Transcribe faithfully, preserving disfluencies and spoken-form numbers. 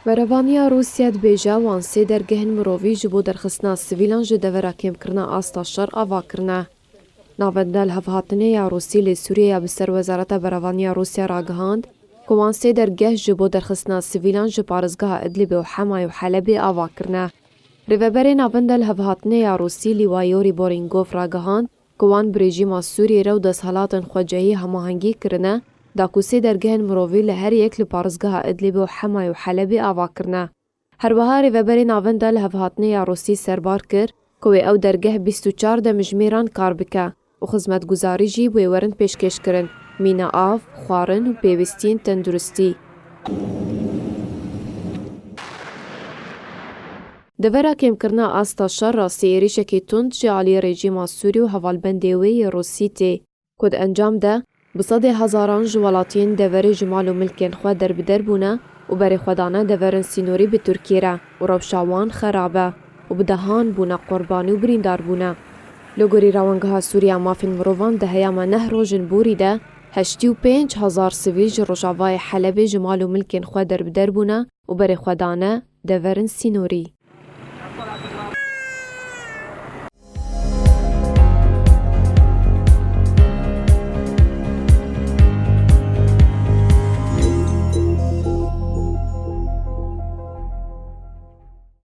Berevaniya Rûsya dibêje, wan sê dergehên mirovî ji bo derxistina sivîlan ji devera kêmkirina asta şer ava kirine. Navenda Lihevhatinê ya Rûsî li Sûriyê ya bi ser Wezareta Berevaniya Rûsya ragihand ku wan sê dergeh ji bo derxistina sivîlan ji parêzgeha Idlibê û Hemayê û Helebê ava kirine. Rêveberê Navenda Lihevhatinê ya Rûsî Lîwa Yorî Boringov ragihand ku wan bi rejîma Sûriyê re û desthilatên xwecihî hemahengî kirine, da ku sê dergehên mirovî li her yek li parêzgeha Idlibê û Hemayê û Helebê ava kirine. Her wiha Rêveberê Navenda Lihevhatinê ya Rûsî serbar kir ku wê ew dergeh bîst û çar demjimêran kar bike û xizmetguzarî jî wê werin pêşkêşkirin, mîna av, xwarin û pêwîstiyên tenduristî. Devera kêmkirina asta şer rastî êrîşekî tund ji aliyê rejîma Sûrî û hevalbendê wê yê Rûsî tê, ku di encam de bi sedê hezaran ji welatiyên deverê ji mal û milkên xwe derbider bûne û berê xwe dane deverên sînorî bi Tirkiyê re û rewşa wan xerab e û bi dehan bûne qurbanî û birîndar bûne. Li gorî Rewangeha Sûrî ya Mafên Mirovan di heyama neh rojên borî de heştî û pênc hezar sivîl ji rojavayê Helebê ji mal û milkên xwe derbider bûne û berê xwe dane deverên sînorî.